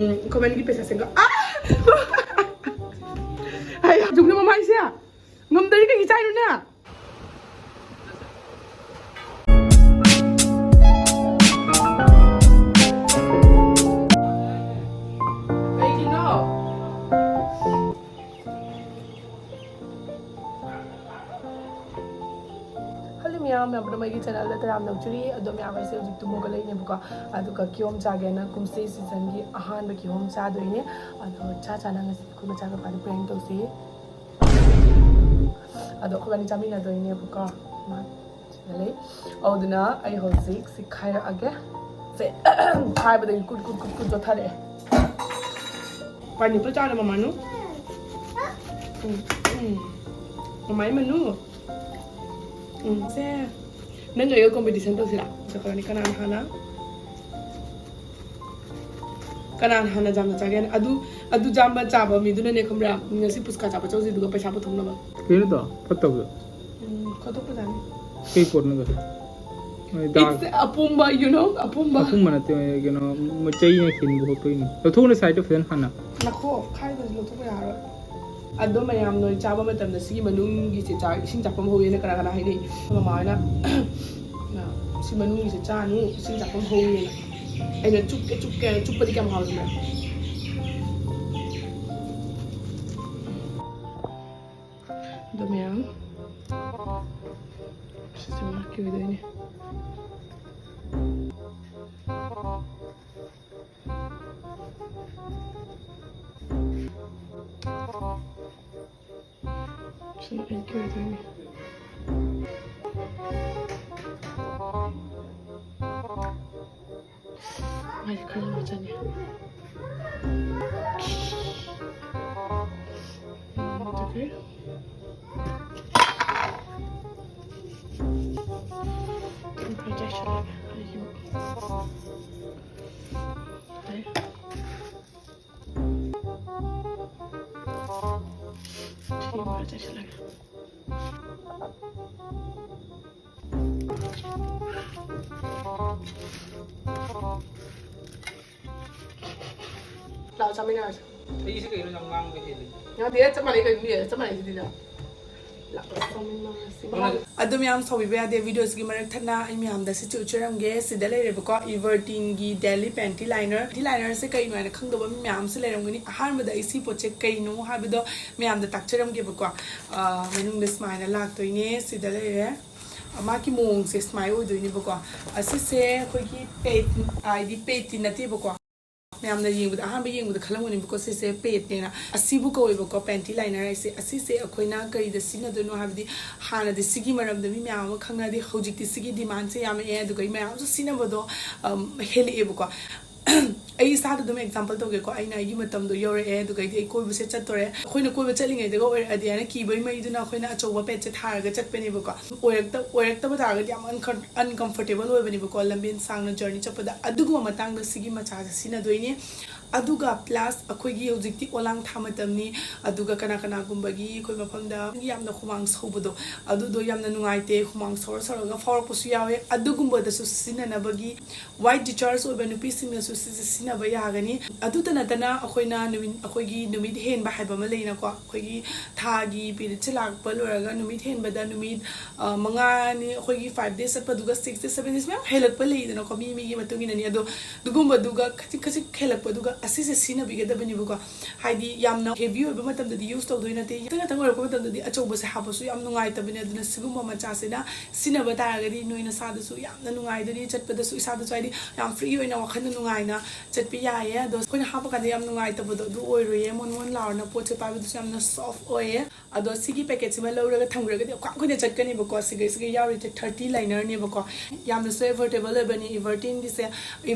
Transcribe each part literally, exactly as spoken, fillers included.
ꯎꯝ, ꯑꯩꯈꯣꯏ ꯃꯅꯤꯒꯤ ꯄꯩꯁꯥ ꯁꯦꯝꯒ-, ꯑꯥ! ꯑꯩ ꯍꯧꯖꯤꯛꯅ ꯃꯃꯥꯏꯁꯦ ꯉꯝꯗꯔꯤ ꯀꯩꯒꯤ ꯆꯥꯏꯅꯣꯅꯦ? ꯀꯩꯒꯤꯅꯣ? ꯍꯜꯂꯣ ꯃꯌꯥꯝ, ꯃꯌꯥꯝ ꯄꯨꯝꯅꯃꯛ ꯑꯩꯒꯤ ꯆꯦꯅꯦꯜꯗ ꯇꯔꯥꯝꯅ ꯑꯣꯛꯆꯔꯤ꯫ ꯑꯗꯣ ꯃꯌꯥꯝ ꯑꯩꯁꯦ ꯍꯧꯖꯤꯛ ꯇꯨꯝꯃꯒ ꯂꯩꯅꯦꯕꯀꯣ꯫ ꯑꯗꯨꯒ ꯀꯤꯍꯣꯝ ꯆꯥꯒꯦꯅ ꯀꯨꯝꯁꯤ ꯁꯤꯖꯟꯒꯤ ꯑꯍꯥꯟꯕ ꯀꯤꯍꯣꯝ ꯆꯥꯗꯣꯏꯅꯦ꯫ ꯑꯗꯣ ꯆꯥ ꯆꯥꯅ ꯉꯁꯤ ꯑꯩꯈꯣꯏ ꯃꯆꯥꯒ ꯄꯥꯗꯤ ꯄ꯭ꯔꯦꯡ ꯇꯧꯁꯤ꯫ ꯑꯗꯣ ꯑꯩꯈꯣꯏꯕꯥꯅꯤ ꯆꯥꯃꯤꯟꯅꯗꯣꯏꯅꯦꯕꯀꯣ꯫ ꯃꯥ ꯁꯤꯗ ꯂꯩ꯫ ꯑꯗꯨꯗꯨꯅ ꯑꯩ ꯍꯧꯖꯤꯛ ꯁꯤ ꯈꯥꯏꯔꯛꯑꯒꯦ꯫ ꯁꯦ, ꯈꯥꯏꯕꯗꯒꯤ ꯀꯨꯠ ꯀꯨꯠ ꯀꯨꯠ ꯀꯨꯠ ꯆꯣꯠꯊꯔꯛꯑꯦ꯫ ꯄꯥꯏꯅꯦꯄꯜ ꯆꯥꯔꯦ ꯃꯃꯥꯅꯨ꯫ ꯎꯝ, ꯎꯝ꯫ ꯃꯃꯥꯏ ꯃꯅꯨ꯫ ꯎꯝ, ꯁꯦ꯫ ꯅꯪꯒ ꯑꯩꯒ ꯀꯣꯝꯄꯤꯇꯤꯁꯟ ꯇꯧꯁꯤꯔꯥ? ꯆꯠꯈ꯭ꯔꯅꯤ ꯀꯅꯥꯅ ꯍꯥꯟꯅ? ꯀꯅꯥꯅ ꯍꯥꯟꯅ ꯖꯥꯝꯕ ꯆꯥꯒꯦ ꯍꯥꯏꯅ? ꯑꯗꯨ, ꯑꯗꯨ ꯖꯥꯝꯕ ꯆꯥꯕ ꯃꯤꯗꯨꯅꯅꯦ, ꯈꯪꯕ꯭ꯔꯥ? ꯉꯁꯤ ꯄꯨꯁꯀꯥ ꯆꯥꯕ ꯆꯧꯁꯤꯗꯨꯒ ꯄꯩꯁꯥ ꯄꯨꯊꯣꯛꯅꯕ꯫ ꯀꯩꯅꯣ ꯇꯧ, ꯐꯠꯇꯕꯗꯣ꯫ ꯎꯝ, ꯈꯣꯠꯇꯣꯛꯄꯖꯥꯠꯅꯤ꯫ ꯀꯩ ꯄꯣꯠꯅꯣꯗꯣ? ꯃꯣꯏ ꯗꯥꯜ꯫ It's ꯑꯄꯨꯝꯕ, you know, ꯑꯄꯨꯝꯕ꯫ ꯑꯄꯨꯝꯕ ꯅꯠꯇꯦ, ꯃꯣꯏ ꯀꯩꯅꯣ, ꯃꯣꯏ ꯆꯩꯅ ꯈꯤꯟꯕ ꯈꯣꯠꯄꯒꯤꯅꯤ꯫ ꯂꯧꯊꯣꯛꯎꯅꯦ side ꯇ ꯐꯖꯅ ꯍꯥꯟꯅ꯫ ꯅꯈꯣ, ꯈꯥꯏꯗ꯭ꯔꯗꯤ ꯂꯧꯊꯣꯛꯄ ꯌꯥꯔꯣꯏ꯫ ꯑꯗꯣ ꯃꯌꯥꯝ ꯅꯣꯏ ꯆꯥꯕ ꯃꯇꯝꯗ ꯁꯤꯒꯤ ꯃꯅꯨꯡꯒꯤꯁꯦ ꯆꯥ-, ꯏꯁꯤꯡ ꯆꯥꯐꯝ ꯍꯧꯋꯦꯅ ꯀꯅꯥ ꯀꯅꯥ ꯍꯥꯏꯅꯩ? ꯃꯃꯥ ꯍꯣꯏꯅ, "ꯁꯤ ꯃꯅꯨꯡꯒꯤꯁꯦ ꯆꯥꯅꯨ, ꯏꯁꯤꯡ ꯆꯥꯐꯝ ꯍꯧꯋꯦꯅ"꯫ ꯑꯩꯅ ꯆꯨꯞꯀꯦ, ꯆꯨꯞꯀꯦ, ꯆꯨꯞꯄꯗꯤ ꯀꯌꯥꯝ ꯍꯥꯎꯋꯤ ꯈꯪꯕ꯭ꯔꯥ? ꯑꯗꯣ ꯃꯌꯥꯝ, ꯁꯤꯁꯦ ꯃꯥꯒꯤ ꯑꯣꯏꯗꯣꯏꯅꯦ꯫ ꯁꯤꯅ ꯑꯩꯒꯤ ꯑꯣꯏꯗꯣꯏꯅꯦ꯫ ꯃꯥꯏ ꯈꯔ ꯂꯨꯖꯅꯤ꯫ ꯎꯝ, ꯑꯗꯨꯗꯤ ꯈꯔ ꯆꯥꯏꯁꯤꯜꯂꯒꯦ ꯑꯩꯒꯤ꯫ ꯁꯤ ꯈꯔ ꯆꯥꯏꯁꯤꯜꯂꯒꯦ꯫ ꯂꯥꯛꯑꯣ ꯆꯥꯃꯤꯟꯅꯔꯁꯦ꯫ ꯑꯩꯁꯦ ꯀꯩꯅꯣ ꯌꯥꯝ ꯉꯥꯡꯕ ꯍꯦꯜꯂꯤ꯫ ꯉꯥꯡꯗꯦ, ꯆꯞ ꯃꯥꯟꯅꯩ ꯀꯩꯅꯣ, ꯃꯤ ꯆꯞ ꯃꯥꯟꯅꯩ ꯁꯤꯗꯤ ꯅꯪ꯫ ꯂꯥꯛꯑꯣ ꯆꯥꯃꯤꯟꯅꯔꯁꯤ꯫ ꯑꯗꯨ ꯃꯌꯥꯝ ꯁꯥꯎꯕꯤꯕ ꯌꯥꯗꯦ꯫ ꯚꯤꯗꯤꯑꯣꯁꯤꯒꯤ ꯃꯔꯛ ꯊꯠꯅ ꯑꯩ ꯃꯌꯥꯝꯗ ꯁꯤꯁꯦ ꯎꯠꯆꯔꯝꯒꯦ꯫ ꯁꯤꯗ ꯂꯩꯔꯦꯕꯀꯣ, Everteenꯒꯤ Daily Panty Liner꯫ Panty Linerꯁꯦ ꯀꯩꯅꯣ ꯍꯥꯏꯅ ꯈꯪꯗꯕ ꯃꯤ ꯃꯌꯥꯝꯁꯨ ꯂꯩꯔꯝꯒꯅꯤ꯫ ꯑꯍꯥꯟꯕꯗ ꯑꯩ ꯁꯤ ꯄꯣꯠꯁꯦ ꯀꯩꯅꯣ ꯍꯥꯏꯕꯗꯣ ꯃꯌꯥꯝꯗ ꯇꯥꯛꯆꯔꯝꯒꯦꯕꯀꯣ꯫ ꯑ, ꯃꯅꯨꯡꯗ ꯁꯨꯃꯥꯏꯅ ꯂꯥꯛꯇꯣꯏꯅꯦ꯫ ꯁꯤꯗ ꯂꯩꯔꯦ꯫ ꯃꯥꯒꯤ ꯃꯑꯣꯡꯁꯦ ꯁꯨꯃꯥꯏꯅ ꯑꯣꯏꯗꯣꯏꯅꯦꯕꯀꯣ꯫ ꯑꯁꯤꯁꯦ ꯑꯩꯈꯣꯏꯒꯤ ꯄꯦꯠ, ꯍꯥꯏꯗꯤ ꯄꯦꯠꯇꯤ ꯅꯠꯇꯦꯕꯀꯣ꯫ ꯃꯌꯥꯝꯅ ꯌꯦꯡꯕꯗ, ꯑꯍꯥꯟꯕ ꯌꯦꯡꯕꯗ ꯈꯜꯂꯝꯒꯅꯤꯕꯀꯣ, ꯁꯤꯁꯦ ꯄꯦꯠꯅꯦꯅ꯫ ꯑꯁꯤꯕꯨ ꯀꯧꯋꯦꯕꯀꯣ, Panty Liner ꯍꯥꯏꯁꯦ꯫ ꯑꯁꯤꯁꯦ ꯑꯩꯈꯣꯏꯅ ꯀꯔꯤꯗ ꯁꯤꯖꯤꯟꯅꯗꯣꯏꯅꯣ ꯍꯥꯏꯕꯗꯤ, ꯍꯥꯟꯅꯗꯤ ꯁꯤꯒꯤ ꯃꯔꯝꯗ ꯃꯤ ꯃꯌꯥꯝ ꯑꯃ ꯈꯪꯅꯗꯦ, ꯍꯧꯖꯤꯛꯇꯤ ꯁꯤꯒꯤ demandꯁꯦ ꯌꯥꯝꯃꯛꯑꯦ, ꯑꯗꯨꯒ ꯑꯩ ꯃꯌꯥꯝꯁꯨ ꯁꯤꯖꯤꯟꯅꯕꯗꯣ, ꯑꯝ, ꯍꯦꯜꯂꯛꯑꯦꯕꯀꯣ꯫ ꯑꯩ ꯏꯁꯥꯗ ꯑꯗꯨꯝ example ꯇꯧꯒꯦꯀꯣ꯫ ꯑꯩꯅ ꯑꯩꯒꯤ ꯃꯇꯝꯗꯣ ꯌꯧꯔꯛꯑꯦ, ꯑꯗꯨꯒꯩꯗꯤ ꯑꯩ ꯀꯣꯏꯕꯁꯦ ꯆꯠꯇꯣꯔꯦ꯫ ꯑꯩꯈꯣꯏꯅ ꯀꯣꯏꯕ ꯆꯠꯂꯤꯉꯩꯗꯒ ꯑꯣꯏꯔꯛꯑꯗꯤ ꯍꯥꯏꯅ ꯀꯤꯕꯩ ꯃꯩꯗꯨꯅ ꯑꯩꯈꯣꯏꯅ ꯑꯆꯧꯕ ꯄꯦꯠꯁꯦ ꯊꯥꯔꯒ ꯆꯠꯄꯅꯦꯕꯀꯣ꯫ ꯑꯣꯏꯔꯛꯇ-, ꯑꯣꯏꯔꯛꯇꯕ ꯇꯥꯔꯒꯗꯤ ꯌꯥꯝ uncom-, uncomfortable ꯑꯣꯏꯕꯅꯦꯕꯀꯣ, ꯂꯝꯕꯦꯟ ꯁꯥꯡꯅ journey ꯆꯠꯄꯗ꯫ ꯑꯗꯨꯒꯨꯝꯕ ꯃꯇꯥꯡꯗ ꯁꯤꯒꯤ ꯃꯆꯥꯁꯦ ꯁꯤꯖꯤꯟꯅꯗꯣꯏꯅꯦ꯫ ꯑꯗꯨꯒ plus ꯑꯩꯈꯣꯏꯒꯤ ꯍꯧꯖꯤꯛꯇꯤ ꯑꯣꯂꯥꯡ ꯊꯥ ꯃꯇꯝꯅꯤ꯫ ꯑꯗꯨꯒ ꯀꯅꯥ ꯀꯅꯥꯒꯨꯝꯕꯒꯤ ꯑꯩꯈꯣꯏ ꯃꯐꯝꯗ ꯌꯥꯝꯅ ꯍꯨꯃꯥꯡ ꯁꯧꯕꯗꯣ, ꯑꯗꯨꯗꯣ ꯌꯥꯝꯅ ꯅꯨꯡꯉꯥꯏꯇꯦ, ꯍꯨꯃꯥꯡ ꯁꯧꯔ ꯁꯧꯔꯒ ꯐꯥꯎꯔꯛꯄꯁꯨ ꯌꯥꯎꯋꯦ꯫ ꯑꯗꯨꯒꯨꯝꯕꯗꯁꯨ ꯁꯤꯖꯤꯟꯅꯅꯕꯒꯤ white discharge ꯑꯣꯏꯕ ꯅꯨꯄꯤꯁꯤꯡꯅꯁꯨ ꯁꯤꯁꯦ ꯁꯤꯖꯤꯟꯅꯕ ꯌꯥꯒꯅꯤ꯫ ꯑꯗꯨꯇ ꯅꯠꯇꯅ ꯑꯩꯈꯣꯏꯅ ꯅꯨꯃꯤꯠ, ꯑꯩꯈꯣꯏꯒꯤ ꯅꯨꯃꯤꯠ ꯍꯦꯟꯕ ꯍꯥꯏꯕ ꯑꯃ ꯂꯩꯅꯀꯣ, ꯑꯩꯈꯣꯏꯒꯤ ꯊꯥꯒꯤ periodꯁꯦ ꯂꯥꯛꯄ ꯂꯣꯏꯔꯒ ꯅꯨꯃꯤꯠ ꯍꯦꯟꯕꯗ ꯅꯨꯃꯤꯠ, ꯑ, ꯃꯉꯥꯅꯤ, ꯑꯩꯈꯣꯏꯒꯤ five days ꯆꯠꯄꯗꯨꯒ six days, seven days ꯃꯌꯥꯝ ꯍꯦꯜꯂꯛꯄ ꯂꯩꯗꯅꯀꯣ, ꯃꯤ ꯃꯤꯒꯤ ꯃꯇꯨꯡ ꯏꯟꯅꯅꯤ꯫ ꯑꯗꯣ ꯑꯗꯨꯒꯨꯝꯕꯗꯨꯒ ꯈꯖꯤꯛ ꯈꯖꯤꯛ ꯍꯦꯜꯂꯛꯄꯗꯨꯒ ꯑꯁꯤꯁꯦ ꯁꯤꯖꯤꯟꯅꯕꯤꯒꯗꯕꯅꯦꯕꯀꯣ꯫ ꯍꯥꯏꯗꯤ ꯌꯥꯝꯅ heavy ꯑꯣꯏꯕ ꯃꯇꯝꯗꯗꯤ use ꯇꯧꯗꯣꯏ ꯅꯠꯇꯦ, ꯈꯤꯇꯪ ꯈꯤꯇꯪ ꯑꯣꯏꯔꯛꯄ ꯃꯇꯝꯗꯗꯤ ꯑꯆꯧꯕꯁꯦ ꯍꯥꯞꯄꯁꯨ ꯌꯥꯝ ꯅꯨꯡꯉꯥꯏꯇꯕꯅꯦ꯫ ꯑꯗꯨꯅ ꯁꯤꯒꯨꯝꯕ ꯃꯆꯥꯁꯤꯅ ꯁꯤꯖꯤꯟꯅꯕ ꯇꯥꯔꯒꯗꯤ ꯅꯣꯏ ꯅꯁꯥꯗꯁꯨ ꯌꯥꯝꯅ ꯅꯨꯡꯉꯥꯏꯗꯣꯏꯅꯤ, ꯆꯠꯄꯗꯁꯨ ꯏꯁꯥꯗꯁꯨ ꯍꯥꯏꯗꯤ ꯌꯥꯝ free ꯑꯣꯏꯅ ꯋꯥꯈꯜꯗ ꯅꯨꯡꯉꯥꯏꯅ ꯆꯠꯄ ꯌꯥꯏꯌꯦ꯫ ꯑꯗꯣ ꯑꯩꯈꯣꯏꯅ ꯍꯥꯞꯄ ꯀꯥꯟꯗ ꯌꯥꯝ ꯅꯨꯡꯉꯥꯏꯇꯕꯗꯣ ꯑꯗꯨ ꯑꯣꯏꯔꯣꯏꯌꯦ꯫ ꯃꯣꯟ ꯃꯣꯟ ꯂꯥꯎꯔꯅ ꯄꯣꯠꯁꯦ ꯄꯥꯏꯕꯗꯁꯨ ꯌꯥꯝꯅ soft ꯑꯣꯏꯌꯦ꯫ ꯑꯗꯣ ꯁꯤꯒꯤ packetꯁꯤꯃ ꯂꯧꯔꯒ ꯊꯝꯈ꯭ꯔꯒꯗꯤ ꯌꯥꯝ ꯀꯨꯏꯅ ꯆꯠꯀꯅꯦꯕꯀꯣ꯫ ꯁꯤꯒꯩꯁꯤꯒ ꯌꯥꯎꯔꯤꯁꯦ thirty linerꯅꯦꯕꯀꯣ꯫ ꯌꯥꯝꯅꯁꯨ affordable ꯑꯣꯏꯕꯅꯤ Everteenꯒꯤꯁꯦ꯫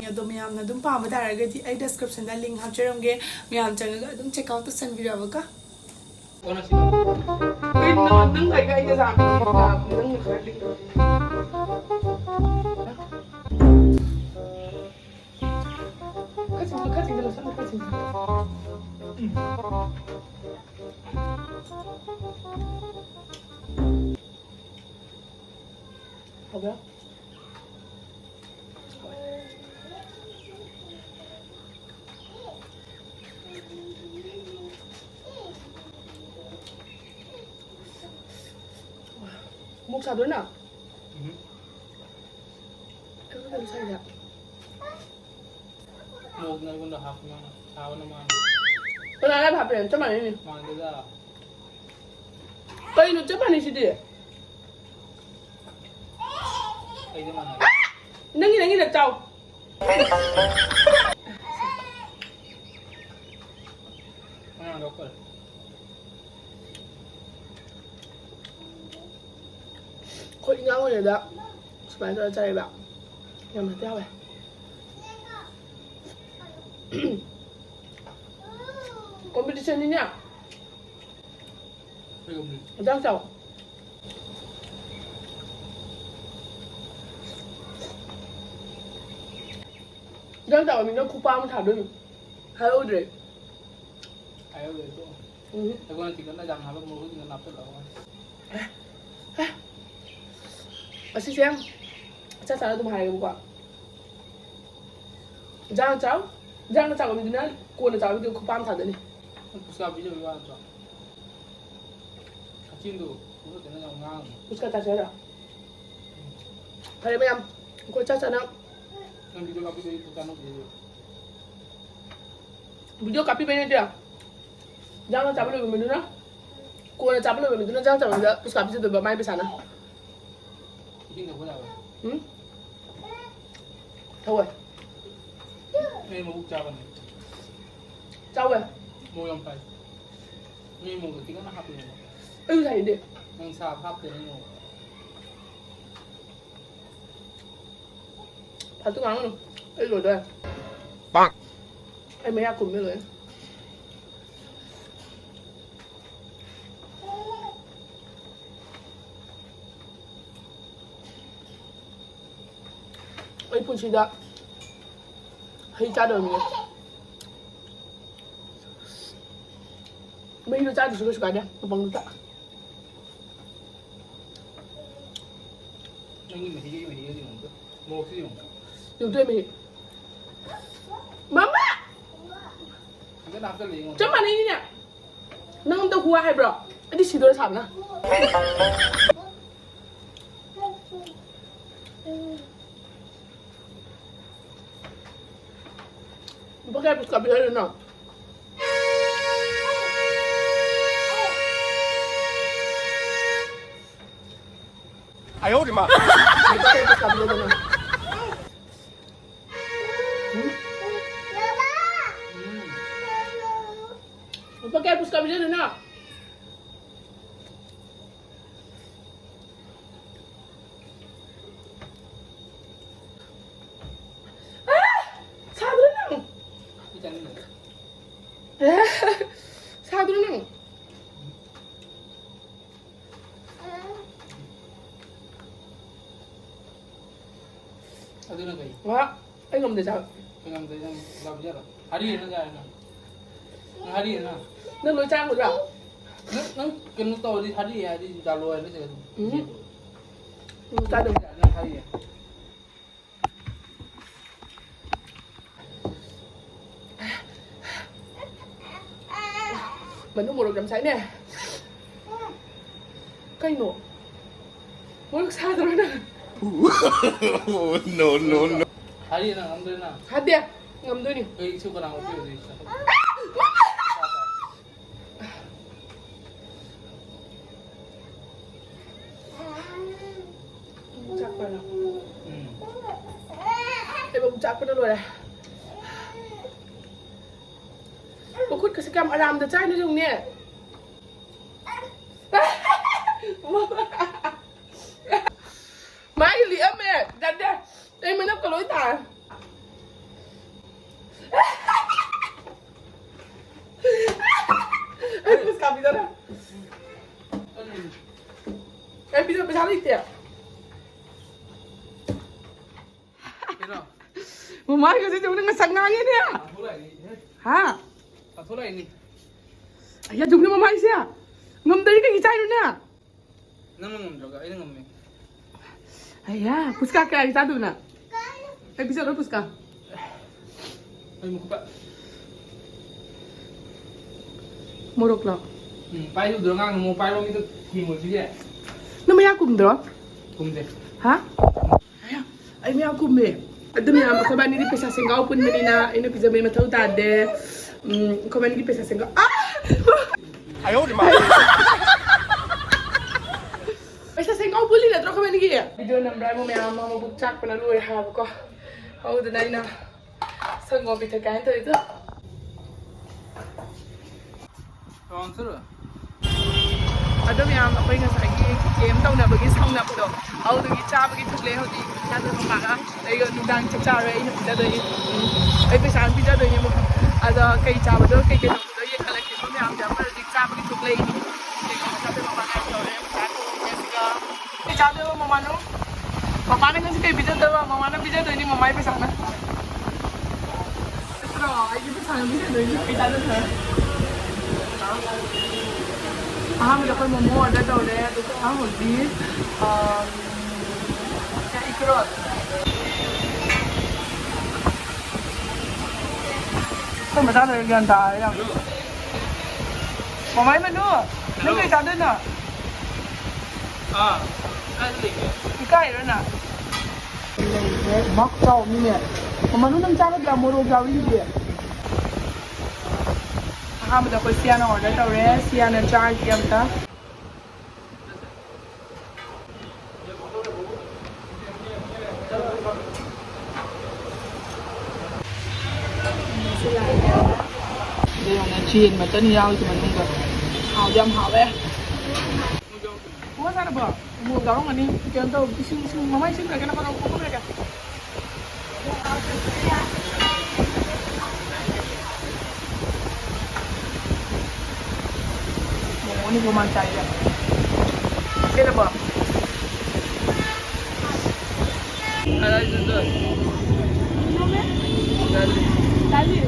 ꯑꯗꯣ ꯃꯌꯥꯝꯅ ꯑꯗꯨꯝ ꯄꯥꯝꯕ ꯇꯥꯔꯒꯗꯤ ꯑꯩ descriptionꯗ link ꯍꯥꯞꯆꯔꯝꯒꯦ꯫ ꯃꯌꯥꯝ ꯆꯪꯉꯒ ꯑꯗꯨꯝ check out ꯇꯧꯁꯟꯕꯤꯔꯕꯀꯣ꯫ ꯀꯩꯅꯣ ꯅꯪ ꯀꯩꯀꯥ ꯑꯩꯅ ꯆꯥꯕꯤ ꯅꯪꯅ ꯈꯔ ꯂꯤꯛ ꯈꯔ ꯆꯤꯡꯁꯤꯜꯂꯨ, ꯈꯔ ꯆꯤꯡꯁꯤꯜꯂꯨ, ꯁꯝꯗꯣ ꯈꯔ ꯆꯤꯡꯁꯤꯜꯂꯨ꯫ ꯎꯝ꯫ ꯍꯧꯕ꯭ꯔꯥ? ꯃꯣꯔꯣꯛ ꯁꯥꯗꯣꯏꯅ? ꯎꯝ꯫ ꯀꯩꯅꯣ ꯀꯩꯅꯣ ꯁꯥꯏꯗ꯫ ꯃꯣꯔꯣꯛꯅ ꯑꯩꯉꯣꯟꯗ ꯍꯥꯞꯄ ꯃꯥꯅ, ꯁꯥꯕꯅ ꯃꯥꯅ꯫ ꯀꯅꯥꯅ ꯍꯥꯞꯄꯦ? ꯆꯞ ꯃꯥꯟꯅꯩꯅꯦ꯫ ꯃꯥꯟꯅꯗꯦꯗ꯫ ꯀꯩꯅꯣ ꯆꯞ ꯃꯥꯟꯅꯩꯁꯤꯗꯤ? ꯀꯩꯗ ꯃꯥꯟꯅꯒꯦ? ꯅꯪꯒꯤ, ꯅꯪꯒꯤꯅ ꯆꯥꯎ꯫ ꯑꯉꯥꯡꯗꯣ ꯑꯩꯈꯣꯏ꯫ ꯑꯩꯈꯣꯏ ꯑꯉꯥꯡ ꯑꯣꯏꯔꯤꯉꯩꯗ ꯁꯨꯃꯥꯏꯅ ꯇꯧꯔ ꯆꯥꯏꯌꯦꯕ꯫ ꯌꯥꯝ ꯍꯦꯛꯇ ꯍꯥꯎꯋꯦ꯫ Competitionꯅꯤꯅꯦ꯫ ꯀꯩꯒꯨꯝꯕ꯫ ꯏꯟꯖꯥꯡ ꯆꯥꯎ꯫ ꯏꯟꯖꯥꯡ ꯆꯥꯎꯕ ꯃꯤꯅ ꯈꯨꯄꯥ ꯑꯃ ꯊꯥꯗꯣꯏꯅꯤ꯫ ꯍꯥꯏꯍꯧꯗ꯭ꯔꯦ꯫ ꯍꯥꯏꯍꯧꯗ꯭ꯔꯦ, ꯇꯣꯛꯑꯣ꯫ ꯎꯝ꯫ ꯑꯩꯈꯣꯏꯅ ꯆꯤꯛꯀꯟꯗ ꯌꯥꯝ ꯍꯥꯞꯄ ꯃꯣꯔꯣꯛ ꯆꯤꯛꯀꯟ ꯍꯥꯞꯆꯜꯂꯛꯑꯣ꯫ ꯑꯁꯤꯁꯦ ꯆꯥꯛ ꯆꯥꯅ ꯑꯗꯨꯝ ꯍꯥꯏꯔꯒꯦꯕꯀꯣ꯫ ꯏꯟꯖꯥꯡ ꯆꯥꯎ꯫ ꯏꯟꯖꯥꯡꯅ ꯆꯥꯎꯕ ꯃꯤꯗꯨꯅ ꯀꯣꯟꯅ ꯆꯥꯕ ꯃꯤꯗꯨꯅ ꯈꯨꯄꯥꯝ ꯊꯥꯗꯣꯏꯅꯤ꯫ ꯅꯪ ꯄꯨꯁꯀꯥ ꯄꯤꯖꯕꯩ ꯋꯥ ꯅꯠꯇ꯭ꯔꯣ? ꯀꯛꯆꯤꯡꯗꯣ ꯄꯨꯡ ꯀꯩꯅꯣ ꯌꯥꯝ ꯉꯥꯡꯉꯤ꯫ ꯄꯨꯁꯀꯥ ꯆꯥꯁꯦ ꯍꯥꯏꯔꯣ? ꯐꯔꯦ ꯃꯌꯥꯝ, ꯑꯩꯈꯣꯏ ꯆꯥꯛ ꯆꯥꯅ ꯅꯪ ꯚꯤꯗꯤꯑꯣ ꯀꯥꯞꯄꯤꯗꯣꯏ ꯄꯨꯁꯀꯥ ꯅꯠꯇꯦ꯫ ꯚꯤꯗꯤꯑꯣ ꯀꯥꯞꯄꯤꯕꯩ ꯅꯠꯇꯦ꯫ ꯏꯟꯖꯥꯡ ꯆꯥꯕ ꯂꯣꯏꯕ ꯃꯤꯗꯨꯅ, ꯀꯣꯟꯅ ꯆꯥꯕ ꯂꯣꯏꯕ ꯃꯤꯗꯨꯅ ꯏꯟꯖꯥꯡ ꯆꯥꯕꯗ ꯄꯨꯁꯀꯥ ꯄꯤꯖꯗꯣꯏꯕ, ꯃꯥꯏ ꯄꯩꯁꯥꯅ꯫ ꯏꯁꯤꯡ ꯊꯛꯄ ꯌꯥꯕ꯭ꯔꯥ? ꯎꯝ? ꯊꯛꯑꯣꯏ꯫ ꯑꯩ ꯃꯕꯨꯛ ꯆꯥꯕꯅꯤ꯫ ꯆꯥꯎꯋꯦ꯫ ꯃꯣꯔꯣꯛ ꯌꯥꯝ ꯐꯥꯏ꯫ ꯃꯤ ꯃꯣꯔꯣꯛ ꯈꯤꯇꯪ ꯍꯥꯞꯄꯤꯅꯦ꯫ ꯑꯩꯁꯨ ꯆꯥꯅꯤꯡꯗꯦ꯫ ꯅꯪ ꯁꯥ ꯍꯥꯞꯇꯦ ꯅꯪ ꯃꯣꯔꯣꯛ꯫ ꯐꯥꯜꯇꯨ ꯉꯥꯡꯒꯅꯨ꯫ ꯑꯩ ꯂꯣꯏꯗꯣꯔꯦ꯫ ꯄꯥꯛ꯫ ꯑꯩ ꯃꯌꯥ ꯀꯨꯝꯃꯦ ꯂꯣꯏꯅ꯫ ꯑꯩ ꯄꯨꯟꯁꯤꯗ ꯍꯩ ꯆꯥꯗꯕ ꯃꯤꯅꯦ꯫ ꯃꯍꯤꯗꯣ ꯆꯥꯗ꯭ꯔꯁꯨ ꯀꯩꯁꯨ ꯀꯥꯏꯗꯦ, ꯃꯄꯪꯗꯨꯗ꯫ ꯅꯪꯒꯤ ꯃꯍꯤꯒ ꯑꯩꯒꯤ ꯃꯍꯤꯒꯗꯤ ꯌꯦꯡꯉꯨꯗ꯫ ꯃꯣꯔꯣꯛꯁꯤ ꯌꯦꯡꯉꯨ꯫ ꯌꯦꯡꯗꯣꯏ ꯃꯍꯤ꯫ ꯃꯃꯥ! ꯍꯟꯖꯟꯅ ꯍꯥꯞꯆꯜꯂꯦ ꯑꯩꯉꯣꯟꯗ꯫ ꯆꯞ ꯃꯥꯟꯅꯩꯅꯤꯅꯦ꯫ ꯅꯪ ꯑꯝꯇ ꯍꯨꯋꯥ ꯍꯥꯏꯕ꯭ꯔꯣ? ꯑꯩꯗꯤ ꯁꯤꯗꯣꯔꯦ ꯁꯥꯕꯅ꯫ ꯂꯨꯄꯥ ꯀꯌꯥ ꯄꯤꯁ ꯀꯥꯞꯄꯤꯔꯛꯏꯅꯣ? ꯂꯨꯄꯥ ꯀꯌꯥ ꯄꯤꯁ ꯀꯥꯞꯄꯤꯔꯛꯏꯅꯣ? ꯂꯨꯄꯥ ꯀꯌꯥ ꯄꯤꯁ ꯀꯥꯞꯄꯤꯔꯛꯏꯅꯣ? ꯁꯥꯗ꯭ꯔꯣ ꯅꯪ? ꯁꯥꯗ꯭ꯔꯣ ꯅꯪ? ꯑꯗꯨꯅ ꯀꯩ? ꯉꯥ, ꯑꯩ ꯉꯝꯗꯦ ꯆꯥꯕ꯫ ꯑꯩ ꯉꯝꯗꯦ, ꯅꯪ ꯂꯥꯎ ꯄꯤꯖꯔꯣ꯫ ꯍꯥꯏꯔꯤꯌꯦ ꯅꯪ ꯆꯥꯔꯦ ꯅꯪ꯫ ꯅꯪ ꯍꯥꯏꯔꯤꯌꯦ ꯅꯪ꯫ ꯅꯪ ꯂꯣꯏ ꯆꯥꯔꯝꯒꯗ꯭ꯔꯣ? ꯅꯪ, ꯅꯪ ꯀꯩꯅꯣ ꯇꯧꯔꯗꯤ ꯍꯥꯏꯔꯤꯌꯦ ꯍꯥꯏꯗꯤ ꯆꯥꯂꯣ ꯍꯥꯏꯕ ꯅꯠꯇꯦ ꯑꯗꯨꯝ꯫ ꯎꯝ꯫ ꯎꯝ, ꯆꯥꯗꯕ꯫ ꯅꯪ ꯍꯥꯏꯔꯤꯌꯦ꯫ ꯃꯅꯨꯡ ꯃꯣꯔꯣꯛ ꯌꯥꯝ ꯁꯥꯏꯅꯦ꯫ ꯀꯩꯅꯣ? ꯃꯣꯔꯣꯛ ꯁꯥꯗ꯭ꯔꯣ ꯅꯪ? No, no, no. ꯍꯥꯏꯔꯤ ꯅꯪ ꯉꯝꯗꯣꯏ ꯅꯪ? ꯍꯥꯗꯦ, ꯉꯝꯗꯣꯏꯅꯤ꯫ ꯀꯩ ꯁꯨ ꯀꯅꯥ ꯑꯣꯏꯗꯣꯏ ꯍꯧꯖꯤꯛ? ꯆꯥꯛꯄꯅ꯫ ꯎꯝ꯫ ꯑꯩꯕꯨ ꯆꯥꯛꯄꯅ ꯂꯣꯏꯔꯦ꯫ ꯃꯈꯨꯠꯀꯁꯦ ꯀꯌꯥꯝ ꯑꯔꯥꯝꯗ ꯆꯥꯏꯅꯣ ꯌꯦꯡꯉꯨꯅꯦ꯫ ꯃꯥꯏ ꯂꯤꯛꯑꯝꯃꯦ꯫ ꯌꯥꯗꯦ꯫ ꯑꯩ ꯃꯅꯞꯀ ꯂꯣꯏ ꯇꯥꯔꯦ꯫ ꯑꯩ ꯄꯨꯁꯀꯥ ꯄꯤꯖꯔꯦ꯫ ꯑꯩ ꯄꯤꯖ ꯄꯩꯁꯥ ꯂꯩꯇꯦ꯫ ꯀꯩꯅꯣ? ꯃꯃꯥꯏꯒꯁꯦ ꯌꯦꯡꯉꯨꯅꯦ, ꯉꯁꯛ ꯉꯥꯡꯉꯦꯅꯦ꯫ ꯇꯥꯊꯣꯛꯂꯛꯏꯅꯤ꯫ ꯍꯥ? ꯇꯥꯊꯣꯛꯂꯛꯏꯅꯤ꯫ ꯑꯌꯥ, ꯌꯦꯡꯉꯨꯅꯦ ꯃꯃꯥꯏꯁꯦ꯫ ꯉꯝꯗꯔꯤ ꯀꯩꯒꯤ ꯆꯥꯏꯅꯣ ꯅꯪ? ꯅꯪꯅ ꯉꯝꯗ꯭ꯔꯒ ꯑꯩꯅ ꯉꯝꯃꯦ꯫ ꯑꯌꯥ, ꯄꯨꯁꯀꯥ ꯀꯌꯥꯒꯤ ꯆꯥꯗꯣꯏꯅꯣ? ꯑꯩ ꯄꯤꯖꯔꯣ ꯄꯨꯁꯀꯥ꯫ ꯑꯩ ꯃꯈꯨꯠ ꯄꯥꯏ-, ꯃꯣꯔꯣꯛꯂꯣ? ꯎꯝ, ꯄꯥꯏꯔꯨꯗ꯭ꯔꯣ ꯑꯉꯥꯡ ꯑꯃꯨꯛ ꯄꯥꯏꯔꯣ ꯃꯤꯗꯣ ꯊꯦꯡꯉꯣꯏꯁꯤꯗꯤ꯫ ꯅꯪ ꯃꯌꯥ ꯀꯨꯝꯗ꯭ꯔꯣ? ꯀꯨꯝꯗꯦ꯫ ꯍꯥ? ꯑꯩ ꯃꯌꯥꯝ ꯀꯨꯝꯃꯦ꯫ ꯑꯗꯨ ꯃꯌꯥꯝ ꯑꯩꯈꯣꯏꯕꯥꯅꯤꯗꯤ ꯄꯩꯁꯥ ꯁꯦꯡꯒꯥꯎ ꯄꯨꯟꯕꯅꯤꯅ ꯑꯩꯅ ꯄꯤꯖꯕꯩ ꯃꯊꯧ ꯇꯥꯗꯦ꯫ ꯎꯝ, ꯑꯩꯈꯣꯏꯕꯥꯅꯤꯗꯤ ꯄꯩꯁꯥ ꯁꯦꯡꯒꯥꯎ, ꯑꯥ! ꯄꯩꯁꯥ ꯁꯦꯡꯒꯥꯎ ꯄꯨꯜꯂꯤ ꯅꯠꯇ꯭ꯔꯣ ꯑꯩꯈꯣꯏꯕꯥꯅꯤꯒꯤ? ꯚꯤꯗꯤꯑꯣ ꯅꯝꯕ꯭ꯔꯥ ꯍꯥꯏꯕꯨ ꯃꯌꯥꯝ ꯑꯃ ꯃꯕꯨꯛ ꯆꯥꯛꯄꯅ ꯂꯣꯏꯔꯦ ꯍꯥꯏꯕꯀꯣ꯫ ꯑꯗꯨꯅ ꯑꯩꯅ ꯁꯪꯒꯣꯝ ꯄꯤꯊꯛꯀꯦ ꯍꯥꯏꯅ ꯇꯧꯔꯤꯗꯣ꯫ ꯑꯗꯣ ꯃꯌꯥꯝ, ꯑꯩꯈꯣꯏ ꯉꯁꯥꯏꯒꯤ ꯀꯦꯝ ꯇꯧꯅꯕꯒꯤ ꯁꯥꯎꯅꯕꯗꯣ, ꯑꯗꯨꯗꯨꯒꯤ ꯆꯥꯕꯒꯤ ꯊꯣꯛꯂꯛꯑꯦ ꯍꯧꯖꯤꯛ꯫ ꯏꯆꯥꯗꯣ ꯃꯃꯥꯒ ꯑꯩꯒ ꯅꯨꯡꯗꯥꯡ ꯆꯥꯛ ꯆꯥꯔꯣꯏ, ꯑꯩꯅ ꯄꯤꯖꯗꯣꯏꯅꯤ꯫ ꯎꯝ, ꯑꯩ ꯄꯩꯁꯥ ꯑꯃ ꯄꯤꯖꯗꯣꯏꯅꯦꯕꯀꯣ꯫ ꯑꯗꯣ ꯀꯩ ꯆꯥꯕꯗꯣ, ꯀꯩ ꯀꯩ ꯇꯧꯕꯗꯣ ꯌꯦꯡꯈꯠꯂꯛꯀꯦꯀꯣ ꯃꯌꯥꯝꯁꯦ꯫ ꯑꯩꯈꯣꯏ ꯍꯧꯖꯤꯛ ꯆꯥꯕꯒꯤ ꯊꯣꯛꯂꯛꯏꯅꯤ꯫ ꯀꯩꯅꯣ ꯆꯥꯗꯣꯏ ꯃꯃꯥ ꯉꯥꯏ ꯇꯧꯔꯦ꯫ ꯄꯩꯁꯥ ꯊꯣꯛꯂꯛꯑꯦ ꯁꯤꯒ꯫ ꯀꯩ ꯆꯥꯗꯣꯏꯕ ꯃꯃꯥꯅꯣ? ꯄꯄꯥꯅ ꯉꯁꯤ ꯀꯩ ꯄꯤꯖꯗꯣꯏꯕ? ꯃꯃꯥꯅ ꯄꯤꯖꯗꯣꯏꯅꯤ, ꯃꯃꯥꯒꯤ ꯄꯩꯁꯥꯅ꯫ ꯅꯠꯇ꯭ꯔꯣ? ꯑꯩꯒꯤ ꯄꯩꯁꯥꯅ ꯄꯤꯖꯗꯣꯏꯅꯤ꯫ ꯀꯩ ꯆꯥꯗꯣꯏꯅꯣ? ꯑꯍꯥꯟꯕꯗ ꯑꯩꯈꯣꯏ ꯃꯣꯃꯣ ꯑꯣꯔꯗꯔ ꯇꯧꯔꯦ, ꯑꯗꯨꯒ ꯍꯧꯖꯤꯛ, ꯑꯥ, ꯏꯒ ꯔꯣꯜ꯫ ꯑꯩꯈꯣꯏ ꯃꯆꯥ ꯂꯩꯔꯦ, ꯒ꯭ꯌꯥꯟ ꯇꯥꯔꯦ ꯌꯥꯝ꯫ ꯃꯃꯥꯏ ꯃꯅꯨ, ꯅꯪ ꯀꯩ ꯆꯥꯗꯣꯏꯅꯣ? ꯑꯥ, ꯀꯥꯏꯗ ꯂꯩꯒꯦ? ꯏꯀꯥꯏꯔꯣ ꯅꯪ? ꯂꯩꯔꯦ꯫ ꯏꯃꯥ, ꯈꯨꯆꯥꯎ ꯑꯃꯅꯤꯅꯦ꯫ ꯃꯃꯥ, ꯅꯪ ꯆꯥꯒꯗ꯭ꯔꯥ? ꯃꯣꯔꯣꯛ ꯌꯥꯎꯔꯤꯗꯨꯗꯤ꯫ ꯑꯍꯥꯟꯕꯗ ꯑꯩꯈꯣꯏ ꯁꯤꯌꯥꯅ ꯑꯣꯔꯗꯔ ꯇꯧꯔꯦ꯫ ꯁꯤꯌꯥꯅ ꯆꯥꯔꯒꯦ ꯑꯝꯇ꯫ ꯌꯦꯡꯉꯣꯅꯦ, ꯆꯦꯟ ꯃꯇꯟ ꯌꯥꯎꯔꯤꯁꯦ ꯃꯅꯨꯡꯗ꯫ ꯍꯥꯎꯗꯤ ꯌꯥꯝ ꯍꯥꯎꯋꯦ꯫ ꯄꯨꯡ ꯀꯌꯥ ꯁꯥꯔꯕꯣ? ꯃꯣꯔꯣꯛ ꯌꯥꯎꯔꯝꯒꯅꯤ꯫ ꯀꯩꯅꯣ ꯇꯧ, ꯏꯁꯤꯡ, ꯏꯁꯤꯡ ꯃꯃꯥꯏ ꯏꯁꯤꯡ ꯀꯩꯀꯩꯅꯣ ꯄꯥꯊꯣꯛ ꯄꯣꯛꯄ ꯂꯩꯔꯦ꯫ ꯃꯣꯃꯣꯅꯤ ꯃꯃꯥꯟ ꯆꯥꯏꯁꯦ꯫ ꯁꯤꯗꯕꯣ? ꯀꯗꯥꯏꯗ ꯆꯠꯇꯣꯏ? ꯆꯥꯁꯤ꯫